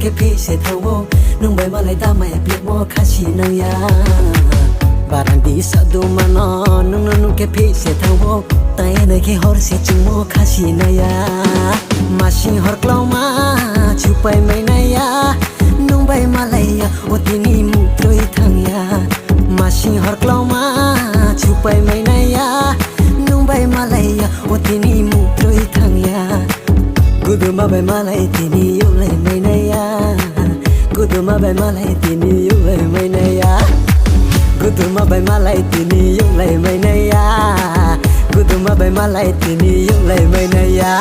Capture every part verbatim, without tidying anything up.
khe phi se thango, nwng bai malai da maya piyamo khasi nangya. Barandi sa dumano, nwngno nwng khe phi se thango, tai nai khe hor se chwngmo khasi nangya. Masing hor klauma chupai mai nangya, nwng bai malaiya o tini mutroi thangya. Masing hor klauma chupai mai nangya, nwng bai malaiya o tini mutroi thangya. Guduma bai malai tini yuklai mai nangya. Guduma bai malai tini yuklai mai nangya. Guduma bai malai tini yuklai mai nangya. Guduma bai malai tini yuklai mai nangya.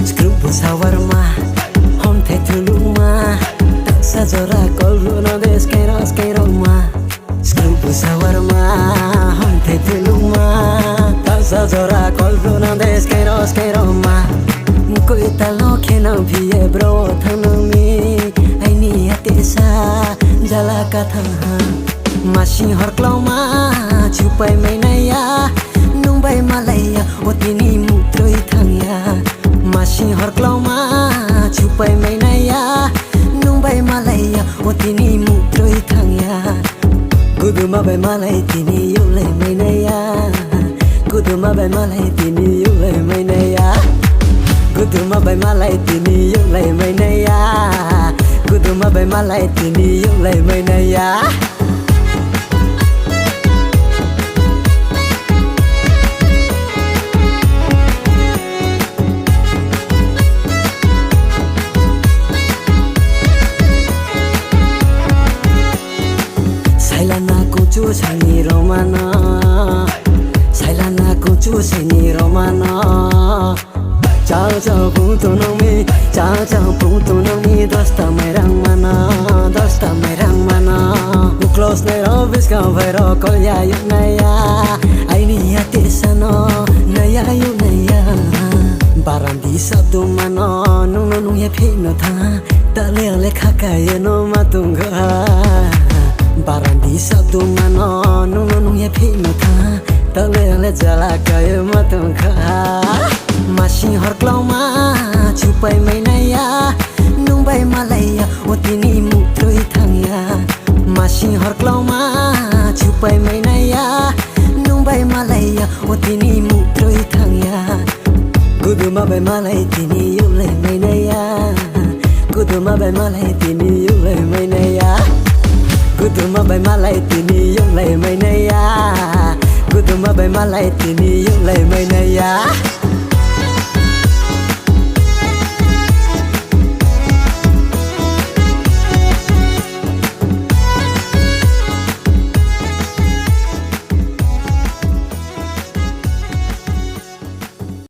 Skruk bwsa warma, homthai thulukma, taksa jora kol rwna de skerok skerokma. Skruk bwsa warma, homthai thulukma, taksa jora kol rwna de skerok skerokma. Koi talo kheno phiye bro thangnangni, aini atisa jala kathang ha. Masing hor klauma chupai mai nangya, nwng bai malaiya o tini mutroi thangya. Masing hor klauma chupai mai nangya, nwng bai malaiya o tini mutroi thangya. Guduma bai malai tini yuklai mai nangya. Guduma bai malai tini yuklai mai nangya. Guduma bai malai tini yuklai mai nangya. Guduma bai malai tini yuklai mai nangya. Sailana kuchu saini romana, sailana kuchu saini romana. Chao chao pung tunangmi, chao chao pung tunangmi, dosta mairang mana, dosta mairang mana. Uklos nairo biskang vairo kolya yunaya, aini atisa no naya yunaya. Barandi sabdumano, nungno nungya phikno tha, tale ale khakayeno matungkha. Barandi sabdumano, nungno nungya phikno tha, tale ale jala kayema tungkha. Masing hor klauma chupai mai nangya, nwng bai malaiya o tini mutroi thangya. Masing hor klauma chupai mai nangya, nwng bai malaiya o tini mutroi thangya. Guduma bai malai tini yuklai mai nangya. Guduma bai malai tini yuklai mai nangya. Guduma bai malai tini yuklai mai nangya. Guduma bai malai tini yuklai mai nangya.